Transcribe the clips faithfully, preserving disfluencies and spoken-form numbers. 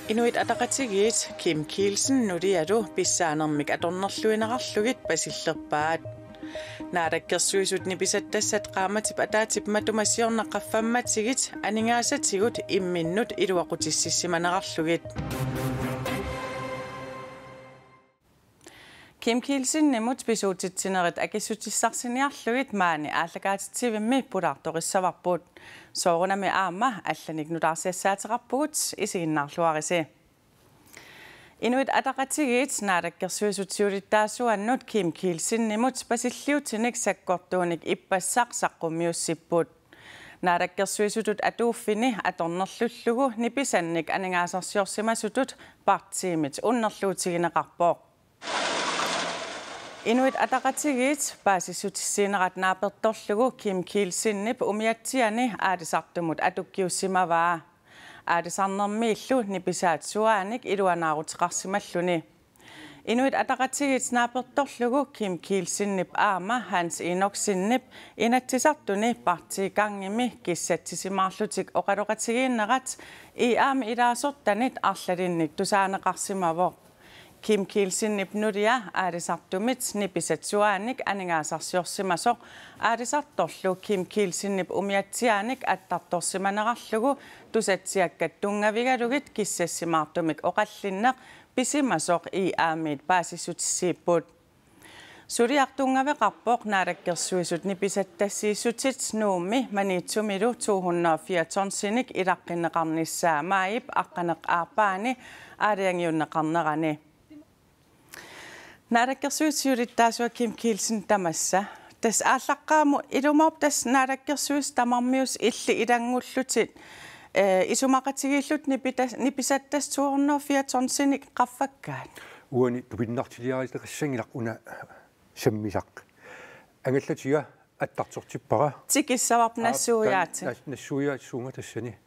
Inuit Ataqatigiit Kim Kielsen nulialu pissaanermik atornerluinerarlugit pasillerpaat. Naalakkersuisut nipisattassat qaammatip ataatsip matuma siorna qaffammatigit aningaasatigut imminnut iluaqutississimanerarlugit. Kim Kielsenimut pisuutitsinerit akissutissarsiorniarlugit maani aallakaatitsivimmi pulaartorissavarput. Soorunami aamma allanik nutaarsiassaateqarpugut, isiginnaarluarisi. Inuit Ataqatigiit Naalakkersuisut siulittaasuannut Kim Kielsenimut pasilliutinik sakkortuunik ippassaq saqqummiussipput. Naalakkersuisutut atuuffini atornerlullugu nipisannik aningaasarsiorsimasutut partiimit unnerluutigineqarpoq. Inuit Ataqatigiit paasissutissiinerat naapertorlugu Kim Kielsenip umiatsiani aalisartumut atukkiussimavaa. Aalisarnermiillu nipisaat suaanik iluanaaruteqarsimalluni. Inuit Ataqatigiit naapertorlugu Kim Kielsenip aamma Hans Enoksenip Inatsisartuni partigangimi kissatsisimaarlutik oqaloqatigiinnerat I A-mi ilaasortanit arlalinnik tusaaneqarsimavoq. Kim Kielsenip nulia aalisartumit nipisat suaanik aningaasarsiorsimasoq aalisartorlu Kim Kielsenip umiatsiaanik attartorsimanerarlugu tusatsiakkat tunngavigalugit kissassimaartumik oqallinneq pisimasoq I A-miit paasissutissiipput. Suliaq tunngaveqarpoq naalakkersuisut nipisattassiissutit Nuummi Maniitsumilu to hundrede og fire tonsinik ilaqqinneqarnissaa maajip aqqaneq-aappaani aalajangiunneqarnerani. Naalakkersuisut siulittaasuat Kim Kielsen tamassa. Tassa aallaqqaammut ilumoorpoq tassa naalakkersuisut tamarmiusut illit ilanngullutit, eh, isumaqatigiillutit nipita-, nipisattassat to hundrede og fire tonsinik qaffakkaat. Uani tupinnartiliaritaqassanngilaq una sammisaq. Angallatiga attartortippara. Tikissavarput. Aa, nassuiaat. Nas-, nassuiaatsuunga tassani.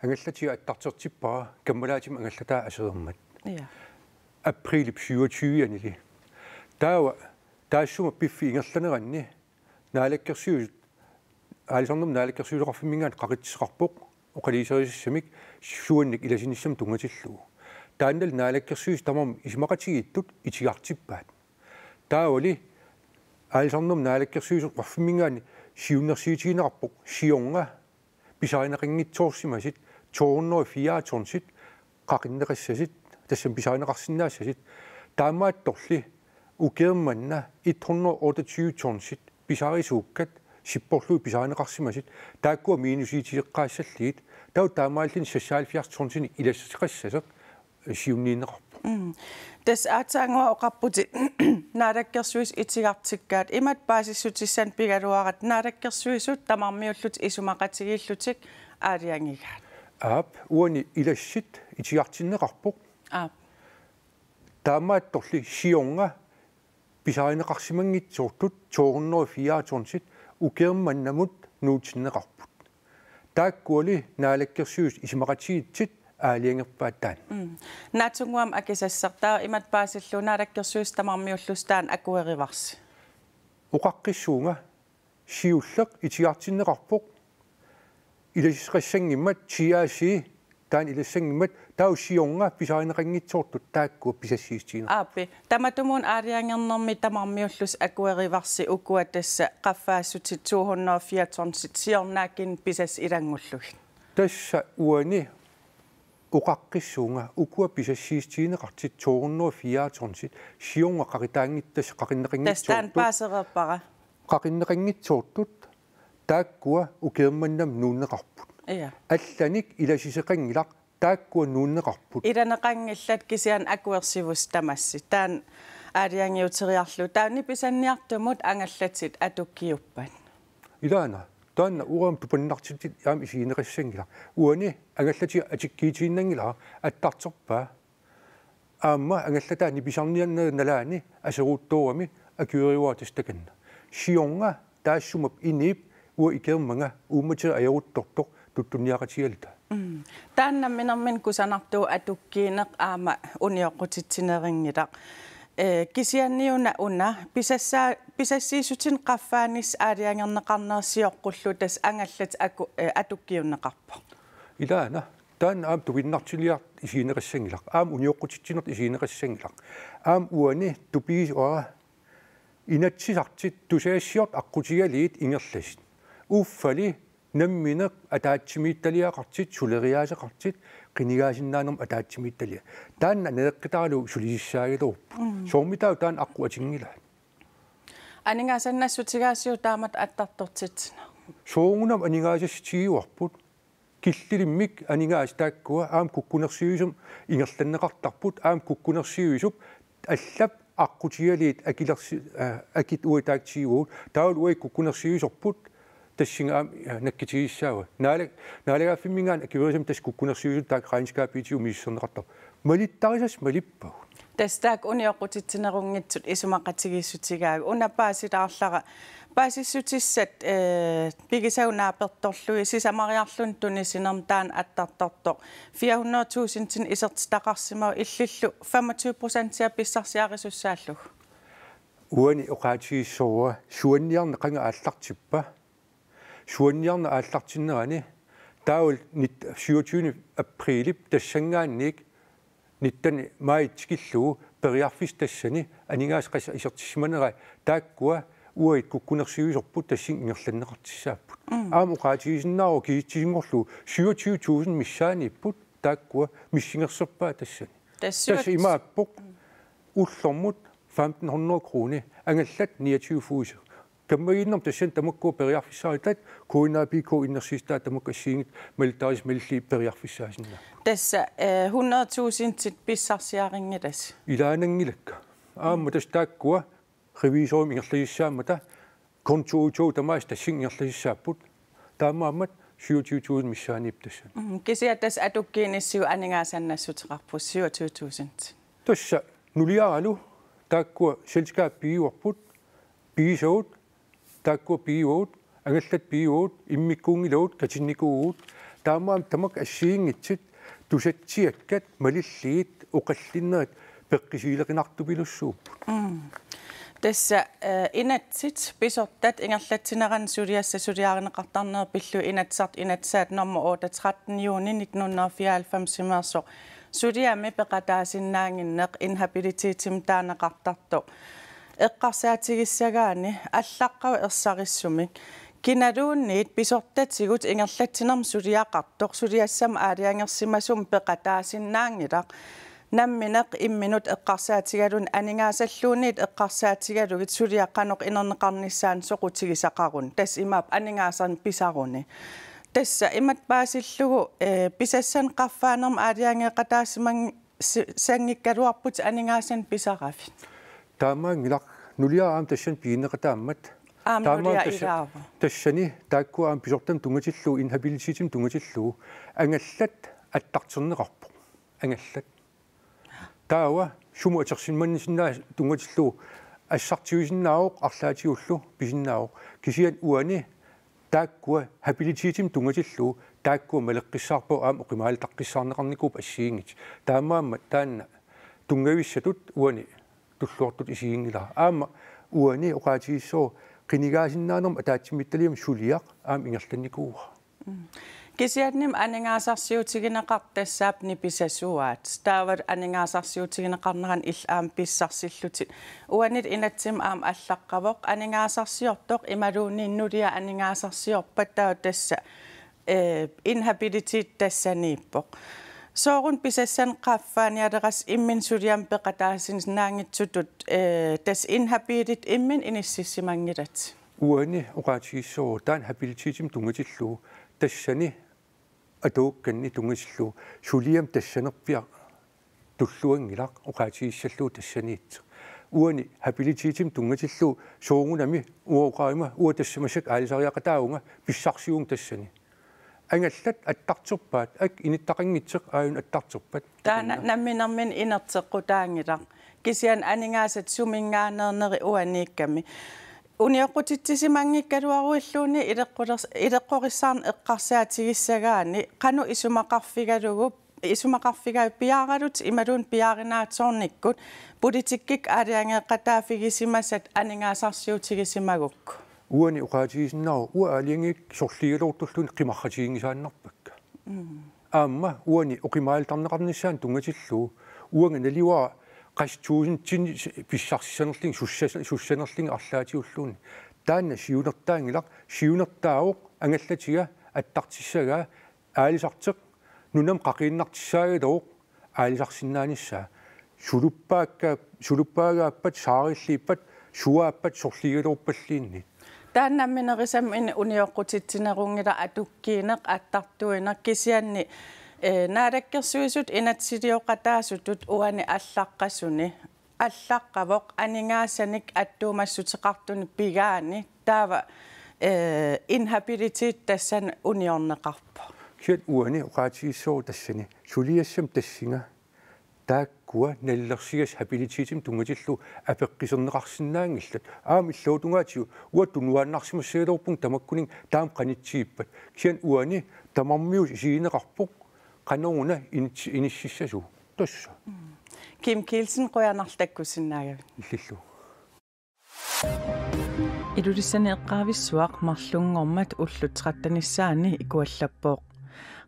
Angallatiga attartortippara kammalaatima angallataa aserormat. Ja. Aprilip syvogtyve-anili. Taava taassuma piffissap ingerlanerani naalakkersuisut, Aalisarnermut Naalakkersuisoqarfimminngaanniit qaqitseqarpoq oqaluuserisassamik suannik ilasinissamut tunngatillugu. Taannali naalakkersuisut tamarmik isumaqatigiittut itigartippaat. Taavali Aalisarnermut Naalakkersuisoqarfimminngaanniit siunnersuutigineqarpoq siorna pisarineqanngitsoorsimasut to hundrede og fire tonsit qaqinneqassasut, tassami pisarineqarsinnaassasut. Taamaattorli ukiormanna et hundrede og otteogtyve tonsit pisarisuukkat sipporlugit pisarineqarsimasut, taakkua minusiitigeqqaassallugit, taava taamaalilluni seksoghalvfjerds tonsinik ilasseqassasoq siunniunneqarpoq. Mm. Tassa aatsaannguaq oqarputit naalakkersuisut itigartikkaat, imatut paasissutissanik pigaluaratta naalakkersuisut tamarmiullutik isumaqatigiillutik aalajangigaat. Aap, uani ilassit itigartinneqarpoq. Aap. Taamaattorli siorna pisarineqarsimanngitsoortut to hundrede og fire tonsit ukiormannamut nuutsinneqarput. Taakkuali naalakkersuisut isumaqatigiissut aalajangerpaat taanna. Mm. Naatsunnguamik akisassaq, taava imatut paasillugu naalakkersuisut tamarmiullusi taanna akuerivarsi? Oqaqqissuunga siulleq itigartinneqarpoq. Ilasseqassanngimmat, T R C taanna ilassanngimmat, taava siorna pisarineqanngitsoortut taakkua pisassiissutigineqarput. Aappi, tamatumuuna aalajangernermi tamarmiullusi akuerivarsi ukua tassa qaffaassutit to hundrede og fire tonsit siornaakkut pisassat ilanngullugit? Tassa uani oqaqqissuunga ukua pisassiissutigineqartut to hundrede og fire tonsit siorna qaqitaanngit-, tassa qaqinneqanngitsoortut. Tassa taanna paasereerpara. Qaqinneqanngitsoortut taakkua ukiormannamut nuunneqarput. Ja. Allanik ilassiseqanngilaq, taakkua nuunneqarput. Ilaneqanngillat kisianni akuersivussi tamassi. Taanna aalajangiuteriarlugu. Taava nipisanniartumut angallatit atukkiuppat? Ilaana. Taanna uanga tupannartitit aamma isigineqassanngilaq. Uani angallatiga atukkiutiinnanngilara, attartorpaa. Aamma angallataa nipisarniarnerata nalaani aserortoorami akuerivarsi takanna. Siorna taassuma inuup uanga ikiormanga uummateriaalu ajoruttortoq tuttunniaqatigaluta. Mm. Taanna namminermini kusanartuup atukkiineq aamma unioqqutitsineqanngilaq. Eh, kisianniuna una pisassa-, pisassiissutinik qaffaanissaq aalajangerneqarneq sioqqullugu tassa angallat aku-, eh, atukkiunneqarpoq. Ilaana, taanna aamma tupinnartiliaq isigineqassanngilaq. Aamma unioqqutitsinertut isigineqassanngilaq. Aamma uani tupigisua inatsisartut tusagassiortut aqqutigalugit ingerlasut. Uffali nammineq ataatsimiititaliaqartut, suleriaaseqartut, qinigaasinnaanermut ataatsimiititaliaq. Taanna nereqqitaralu sulisissaagaluarpoq. Mm. Soormitaava taanna aqqut atunngilaat? Aningaasannassutigaasiuk taamatut attartortitsineq? Soorunami aningaasassutigiuarput. Killilimmik aningaasat taakkua aamma kukkunersiuisumik ingerlanneqartarput, aamma kukkunersiuisup allap aqqutigalugit akilersi-, aa, akit uagut taakku tiguagut, taavalu uagut kukkunersiuisorput tassunga aamma, aa, nakkutigissavat. Naala-, naalagaaffimminngaanniit akuerisamik tassa kukkunersiuisut taakku regnskabitigut misissorneqartarput. Malittarisassat malippagut. Tassa taakku unioqqutitsinerunngitsut isumaqatigiissutigaagut. Una paasilaarlara paasissutissat, eh, pigisagut naapertorlugit sisamariarluni tunisinermi taanna attartortoq fire hundrede tusindinik isertitaqarsimavoq, illillu femogtyve procentia pissarsiarisussaallugu. Uani oqaatigissorua suanniarneq qanga aallartippa. Suanniarneq aallartinnerani taavalu nit-, syvogtyvende aprilip tassanngaanniit nittende majip tikillugu periarfissaq tassani aningaasat qassit isertissimanerai taakkua uagut kukkunersiuisorput tassunga ingerlanneqartussaapput. Mm. Aamma oqaatigisinnaavoq kisitsisinngorlugu syvogtyve tusind missaaniipput taakkua missingersorpaat tassani. Tassa tassa syvogtyve imaappoq ullormut femten hundrede kroner, angallat niogtyve fødser. Kammagiinnarmik tassani tamakkua periarfissaatit, K N A P K innersuussutaat tamakku assigiinngitsut malittarisassat malillugit periarfissaasinnaapput. Tassa, eh, hundrede tusindit pissarsiarinngilassi? Ilaananngilakka. Aamma tassa taakkua revisorimut ingerlasussaammata kontoutut tamaasa tassunga ingerlasussaapput. Taamaammat syvogtyve tusind missaaniipput tassani. Mm, kisianni tassa atukkiinissigut aningaasannassutigaarput syvogtyve tusind. Tassa nuliaralu taakkua selskabit pigivarput, pigisagut, taakkua pigivagut, angallat pigivagut, immikkuunngilagut, katinnikuuvugut, taamaammat tamakku assigiinngitsut tusatsiakkat malillugit oqallinnerit peqqissiileqinartupilussuupput. Mm. Tassa, eh, inatsit pisortat ingerlatsinerani suliassat suliarineqartarnerat pillugit Inatsisartut inatsisaat nummer otte tretten juni nitten hundrede og fireoghalvfems-imeersoq suliami peqataasinnaannginneq inhabilitetimik taaneqartartoq eqqarsaatigissagaanni allaqqavoq ersarissumik. Kinaluunniit pisortatigut ingerlatsinermi suliaqartoq suliassamut aalajangersimasumik peqataasinnaanngilaq. Nammineq imminut eqqarsaatigaluni aningaasalluunniit eqqarsaatigalugit suliaq qanoq inerneqarnissaanut soqutigisaqaruni. Tassa imaappoq aningaasanik pisaruni. Tassa imatut paasillugu, eh, pisassanik qaffaanermik aalajangeeqataasimang-, si-, sanngikkaluarputit aningaasanik pisaravit? Taamaanngilaq, nuliara aamma tassani pigineqataammat. Aamma taamaammat nuliara tassa-, ilaavoq. Tassani taakkua aamma pisortamik tunngatillugu, inhabilitetimik tunngatillugu, angallat attartorneqarpoq. Angallat. Taava sumut atorsimannissinnaasut tunngatillugu assartuisinnaavoq, arlaatigullu pisinnaavoq. Kisianni uani taakkua habilitetimik tunngatillugu taakkua maleqqissaarpagut aamma oqimaallutaqqissaarneqarnikuupput assigiinngitsut. Taamaammat taanna tunngavissatut uani tulluartutut isiginngilara. Aamma uani oqaatigissavarput qinigaasinnaanermut ataatsimiititaliami suliaq aamma ingerlannikuuara. Mm. Kisiannimi aningaasarsiutigineqartut tassaapput nipisasuaat. Taava aningaasarsiutigineqarneranni illit aamma pissarsillutit. Uanilu inatsimmi aamma allaqqavoq aningaasarsiortoq imaluunniit nuliat aningaasarsiorpat, taava tassa, eh, inhabilitet tassaniippoq. Sooruna pisassanik qaffaanialerassat imminut suliamut peqataasinnaanngitsutut, eh, tassa inhabilit imminut inissisimanngilatit? Uani oqaatigissavara taanna habilitetimik tunngatillugu tassani atuukkanni tunngatillugu suliami tassanerpiaq tulluanngilaq oqaatigissallugu tassaniittoq. Uani habilitetimik tunngatillugu soorunami uanga oqarama uanga tassa massakkut aalisariaqataavunga pissarsivunga tassani. Angallat attartorpaat, ak inittaqanngitsoq aajuna attartorpat. Taanna namminermini inerteqqutaanngilaq. Kisianni aningaasat suminngaanneernerit uaniikkami. Unioqqutitsisimanngikkagaluaruilluunniit ileqqulers-, ileqqorissaarneq eqqarsaatigissagaanni qanoq isumaqarfigalugu Isumaqarfigaat piaarallutik imaluunniit piaarinaatsoornikkut politikkikkut aalajangeeqataaffigisimasat aningaasarsiutigisimagukku. Uani oqaatigisinnaavara uanga aalajangiikkatta sorliigaluartulluunniit qimarratiginngisaannarpakka. Mm. Aamma uani oqimaaltarneqarnissaanut tunngatillugu uanga naluara qassit tuusintinik pissarsissanerlunga sussa-, sussanerlunga arlaatigulluunniit. Taanna siunertaanngilaq, siunertaavoq angallatiga attartussagaa aalisartoq nunamut qaqiinnartussaagaluarpoq aalisarsinnaanissaa. Suluppaakka-, suluppaagaappat, saarilliippat, suaappat sorliigaluarpalluunniit. Taanna nammineq isamini unioqqutitsinerunngilaq atukkiineq attartuineq kisianni, eh, naalakkersuisut inatsisilioqataasutut uani allaqqasuni. Allaqqavoq aningaasanik attuumassuteqartunik pigaani taava, eh, inhabilitet tassani uniorneqarpoq. Kisianni uani oqaatigissavarput tassani suliassami tassunga taakkua nalilersugassat habilitetimik tunngatillugu apeqquserneqarsinnaanngillat. Aamma illuatungaatigut uanga tunuaannarsimassagaluarpunga tamakkuninnga taama qanittuuppat. Kisianni uani tamarmiusoq isigineqarpoq qanoruna init-, inississasugut. Tassa. Mm. Kim Kielsen, qujanarlu takkussinnaagavit. Illillu. Ilulissani eqqaavissuaq marlunngormat ullut trettenissaanni ikuallappoq.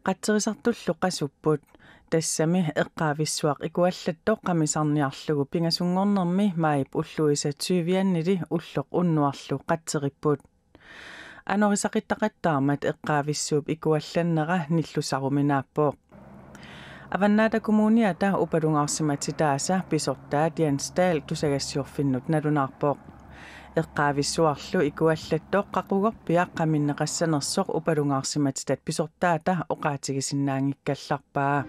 Qatserisartullu qasupput. Tassami eqqaavissuaq ikuallattoq qamisarniarlugu pingasunngornermi maajip ulluisa tyviannili ulloq unnuarlu qatseripput. Anorisaqittaqattaarmat eqqaavissuup ikuallannera nillussaruminaappoq. Avannaata Kommuniata upalungaarsimatitaasa pisortaat Jens Dahl tusagassiorfinnut nalunaarpoq. Eqqaavissuarlu ikuallattoq qaqugorpiaq qaminneqassanersoq upalungaarsimatitat pisortaata oqaatigisinnaanngikkallarpaa.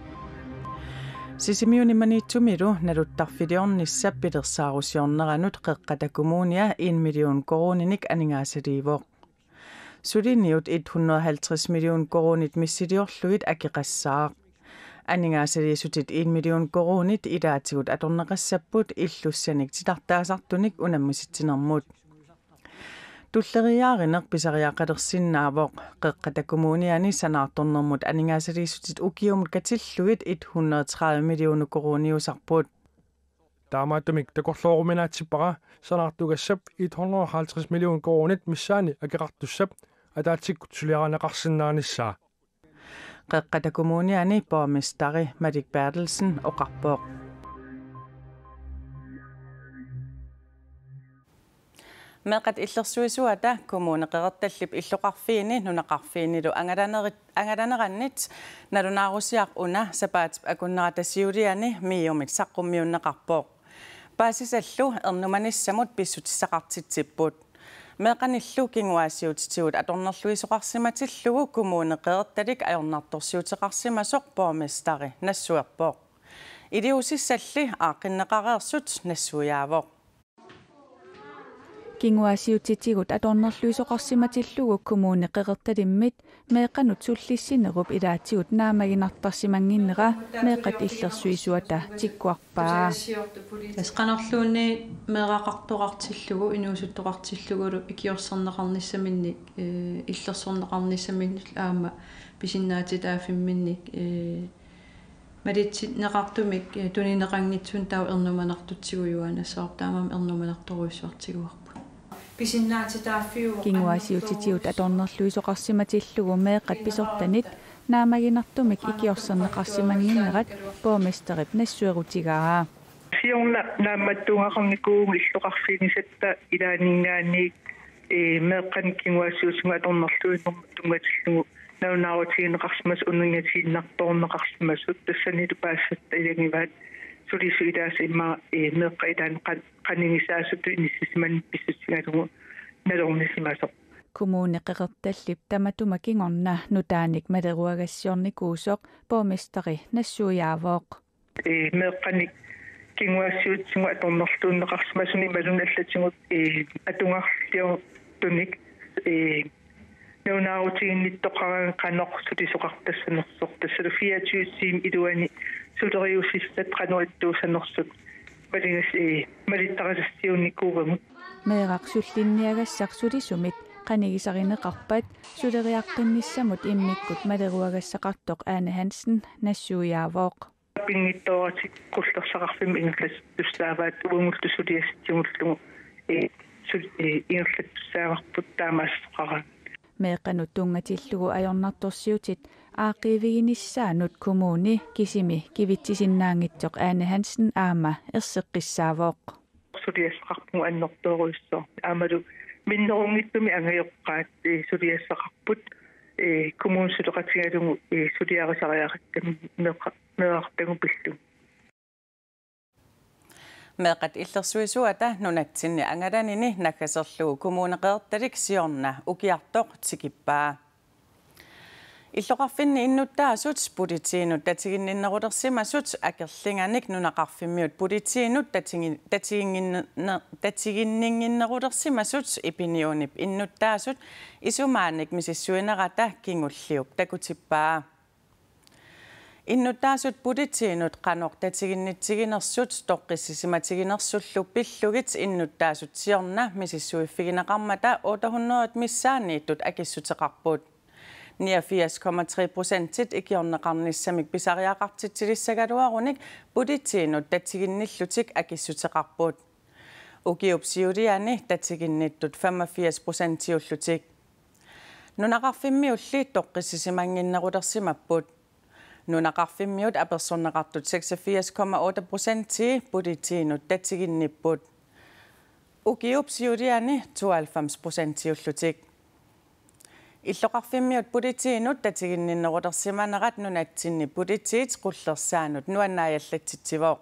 Sisimiuni Maniitsumilu naluttarfiliornissap pilersaarusiorneranut Qeqqata Kommunia en million koruuninik aningaasaliivoq. Suliniut et hundrede halvtreds million koruunit missiliorlugit akeqassaaq. Aningaasaliissutit en million koruunit ilaatigut atorneqassapput illussanik titartaasartunik unammisitsinermut. Tulleriiaarineq pisariaqalersinnaavoq. Qeqqata Kommuniani sanaartornermut aningaasaliissutit ukiumut katillugit et hundrede tredive millioner koruuniusarput. Taamaattumik takorlooruminaatsippara sanaartugassap et hundrede halvtreds million koruunit missaanni akeqartussap ataatsikkut suliarineqarsinnaanissaa. Qeqqata Kommuniani borgmesteri Malik Berthelsen oqarpoq. Meeqqat illersuisuata Kommune Qeqertallip illoqarfiini nunaqarfiinilu angalanerit-, angalanerannit nalunaarusiaq una sapaatip akunnerata siuliani MIO-mik saqqummiunneqarpoq. Paasisallu ernumanissamut pissutissaqartitsipput. Meeqqanillu kinguaassiuutitigut atornerluisoqarsimatillugu Kommune Qeqertalik ajornartorsiuteqarsimasoq borgmesteri nassuerpoq. Iliuusissalli aaqqinneqareersut nassuiaavoq. Kinguaassiuutitigut atornerluisoqarsimatillugu Kommune Qeqertalimmit meeqqanut sullissinerup ilaatigut naammaginartarsimannginnera meeqqat illersuisuata tikkuarpaa. Tassa qanorluunniit meeraqartoqartillugu, inuusuttoqartillugulu ikiorserneqarnissaminnik, eh, illersorneqarnissaminnik aamma pisinnaatitaaffimminnik, eh, malitsinneqartumik, eh, tunineqanngitsunik taava ernumanartutsigu juaanassavarput, taamaammat ernumanartorujussuartiguarput. Pisinnaatitaaffiuvoq. Kinguaassiuutitigut atornerluisoqarsimatillugu meeqqat pisortanit naammaginartumik ikiorserneqarsimannginnerat borgmesterip nassuerutigaa. Siorna naammattuungaqarnikuuvugut illoqarfigisatta ilaanninngaanniit, eh, meeqqanik kinguaassiuutitigut atornerluinermut tunngatillugu nalunaarutigineqarsimasut uninngatiinnartoorneqarsimasut tassanilu paasisatta ilagivaat sulisut ilaasa immaqa, eh, meeqqat ilaanni qan-, qanigisaasutut inissisimaneq pissutigalugu nalornisimasoq. Kommune Qeqertallip tamatuma kingorna nutaanik maleruagassiornikuusoq borgmesteri nassuiaavoq. Eh, meeqqanik kinguaassiuutitigut atornerluunneqarsimasunik imaluunniit allatigut, eh, atugarliortunik, eh, nalunaarutiginnittoqaraangat qanoq sulisoqartassanersoq, tassalu fireogtyve tiimit iluanni suleriussissat qanoq ittuussanersut maligas-, eh, malittarisassiuunnikuugamik. Meeraq sullinniagassaq sulisumit qanigisarineqarpat suleriaqqinnissamut immikkut maleruagassaqartoq Ane Hansen nassuiaavoq. Pinngitsooratik qullersaqarfimmi ingerlattussaavaat uagullu suliassat tigullugu, ee, su-, ee, ingerlattussaavarput taamaassoqaraangat. Meeqqanut tunngatillugu ajornartorsiutit aaqqiiviginissaannut kommuni kisimi kivitsisinnaanngitsoq Ane Hansen aamma erseqqissaavoq. Suliassaqarpugut annertoorujussuarmik aammalu minnerunngitsumik angajoqqaat, ee, suliassaqarput, ee, kommunip suleqatigalugu, ee, suliarisariaqakkami meeqqa-, meerartagut pillugu. Meeqqat illersuisuata nunatsinni angalanini naggaserlugu Kommune Qeqertalik siorna ukiartoq tikippaa. Illoqarfinni innuttaasut politiinut tatiginninnerulersimasut akerlianik nunaqarfimmiut politiinut tatigi-, tatiginninne-, tatiginninnginnerulersimasut Epiniunip innuttaasut isumaanik misissuinerata kingulliup takutippaa. Innuttaasut politiinut qanoq tatiginnitsiginersut toqqissisimatiginersullu pillugit innuttaasut siorna misissuiffigineqarmata otte hundrede missaanniittut akissuteqarput. Niogfirs komma tre procentit ikiorneqarnissamik pisariaqartitsilissagaluarunik politiinut tatiginnillutik akissuteqarput. Ukiup siuliani tatiginnittut femogfirs procentiullutik. Nunaqarfimmiulli toqqissisimannginnerulersimapput. Nunaqarfimmiut apersorneqartut seksogfirs komma otte procentii politiinut tatiginnipput. Ukiup siuliani tooghalvfems procentiullutik. Illoqarfimmiut politiinut tatiginninnerulersimanerat nunatsinni politiit qullersaannut nuannaajallatsitsivoq.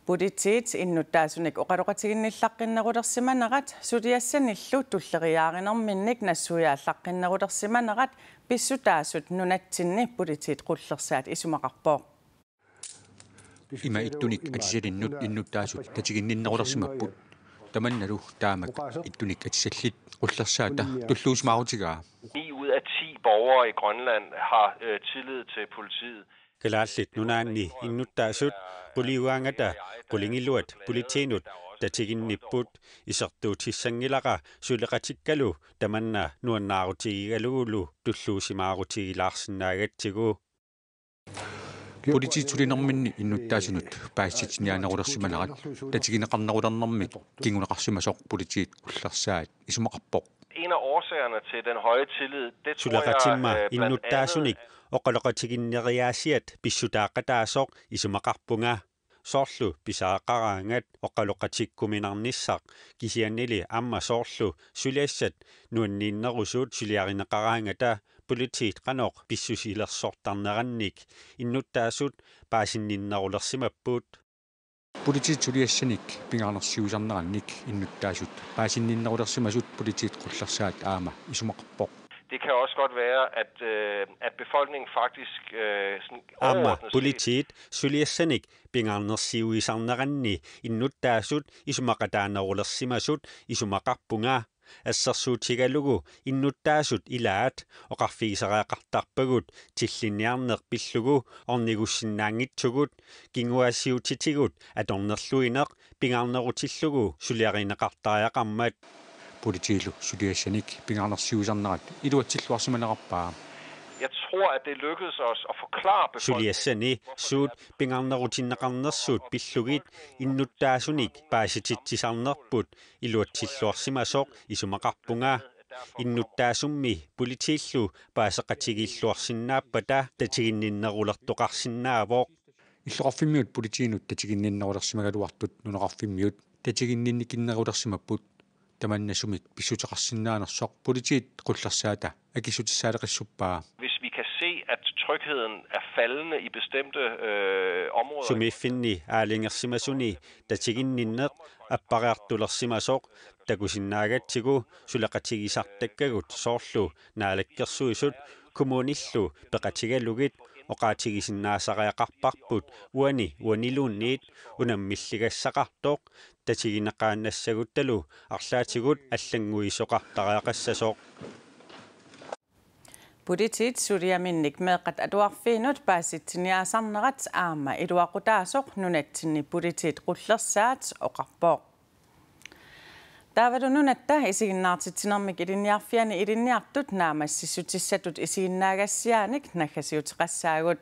Politiit innuttaasunik oqaloqatiginnillaqqinnerulersimanerat suliassanillu tulleriiaarinerminnik nassuiaallaqqinnerulersimanerat pissutaasut nunatsinni politiit qullersaat isumaqarpoq. Ima ittunik atisalinnut innuttaasut tatiginninnerulersimapput. Tamannalu taamak ittunik atisallit qullersaata tulluusimaarutigaa. Ni ud af ti borgere i Grønland har, øh, tillid til politiet. Kalaallit Nunaanni innuttaasut quliugaangata qulingiluat politiinut tatiginnipput. Isertuutissanngilara suleqatikkalu tamanna nuannaarutigigalugulu tulluusimaarutigilaarsinnaagatsigu. Politiit sulinerminni innuttaasunut paasitsiniaanerulersimanerat tatigineqarnerulernermik kinguneqarsimasoq politiit qullersaat isumaqarpoq. En af årsagerne til den høje tillid, det tror jeg, Suleqatimma øh, blandt innuttaasunik andet oqaloqatiginneriaasiat pissutaaqataasoq isumaqarpunga. Soorlu pisariaqaraangat oqaloqatikkuminarnissaq kisiannili aamma soorlu suliassat nuanniinnerusut suliarineqaraangata politiit qanoq pissusilersortarnerannik innuttaasut paasinninnerulersimapput. Politiit suliassanik pingaarnersiuisarnerannik innuttaasut paasinninnerulersimasut politiit qullersaat aamma isumaqarpoq. Det kan også godt være, at, øh, at befolkningen faktisk, øh, sådan Aamma overordnet set politiit suliassanik pingaarnersiuisarneranni innuttaasut isumaqataanerulersimasut isumaqarpunga. Assersuutigalugu innuttaasut ilaat oqarfigisariaqartarpagut tillinniarneq pillugu ornigussinnaanngitsugut, kinguaassiuutitigut atornerluineq pingaarnerutillugu suliarineqartariaqarmat. Politiillu suliassanik pingaarnersiuisarnerat iluatsilluarsimanerarpaa. Jeg tror, at det lykkedes os at forklare befolkningen, Suliassani suut pingaarnerutinneqarnersut pillugit innuttaasunik paasititsisarnerput iluatsilluarsimasoq isumaqarpunga. Innuttaasummi politiillu paaseqatigiilluarsinnaappata tatiginninnerulertoqarsinnaavoq. Illoqarfimmiut politiinut tatiginninnerulersimagaluartut nunaqarfimmiut tatiginninnikinnerulersimapput. Tamanna sumik pissuteqarsinnaanersoq politiit qullersaata akissutissaaleqissuppaa. Hvis vi kan se, at trygheden er faldende i bestemte, øh, områder. Sumiiffinni aalajangersimasuni tatiginninneq appariartulersimasoq takusinnaagatsigu suleqatigisartakkagut soorlu Naalakkersuisut kommunillu peqatigalugit oqaatigisinnaasariaqarparput uani uaniluunniit unammilligassaqartoq tatigineqaannassaguttalu arlaatigut allannguisoqartariaqassasoq. Politiit suliaminnik meeqqat atuarfiinut paasitsiniaasarnerat aamma iluaqutaasoq nunatsinni politiit qullersaat oqarpoq. Taavalu nunatta isiginnaartitsinermik ilinniarfiani ilinniartut naammassissutissatut isiginnaagassiaanik naggasiuteqassaagut.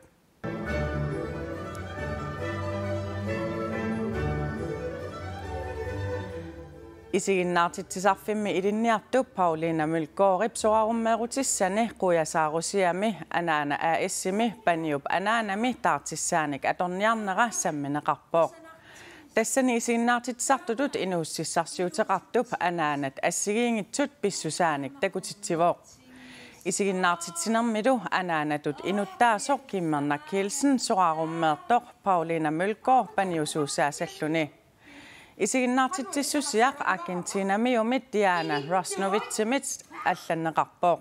Isiginnaartitsisarfimmi ilinniartup Paulina Mølgaardip soraarummeerutissani Qujasaarusiami Anaana A/S-imi paniup anaanami taartissaanik atorniarnera sammineqarpoq. Tassani isiginnaartitsisartutut inuussutissarsiuteqartup anaanat assigiinngitsut pissusaanik takutitsivoq. Isiginnaartitsinermilu anaanatut inuttaasoq Kimmernak Kielsen soraarummeertoq Paulina Mølgaard paniusuussaasalluni. Isiginnaartitsissusiaq Argentinamiumit Diana Rosnovitsimit allanneqarpoq.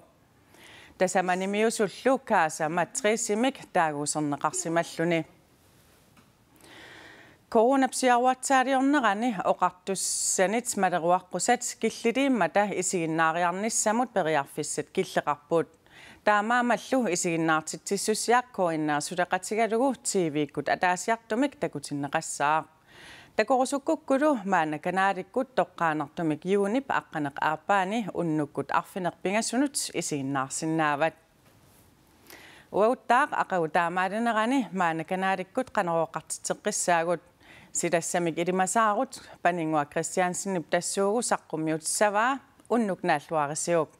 Tasamanimiusullu Casa Matricemik taaguuserneqarsimalluni. Coronap siaruatsaaliornerani oqartussanit maleruaqqusat killiliimmata isiginnaariarnissamut periarfissat killeqarput. Taamaammallu isiginnaartitsissusiaq K N R suleqatigalugu T V-kkut ataasiartumik takutinneqassaaq. Takorusukkukkulu maanna kanaalikkut toqqaannartumik juunip aqqaneq-aappaani unnukkut arfineq-pingasunut isiginnaarsinnaavat. Uaguttaaq aqagu taamaalinerani maanna kanaalikkut Qanorooqartitseqqissaagut. Silassamik ilimasaarut Paninnguaq Kristiansenip tassuugu saqqummiutissavaa, unnuk naalluarisiuk.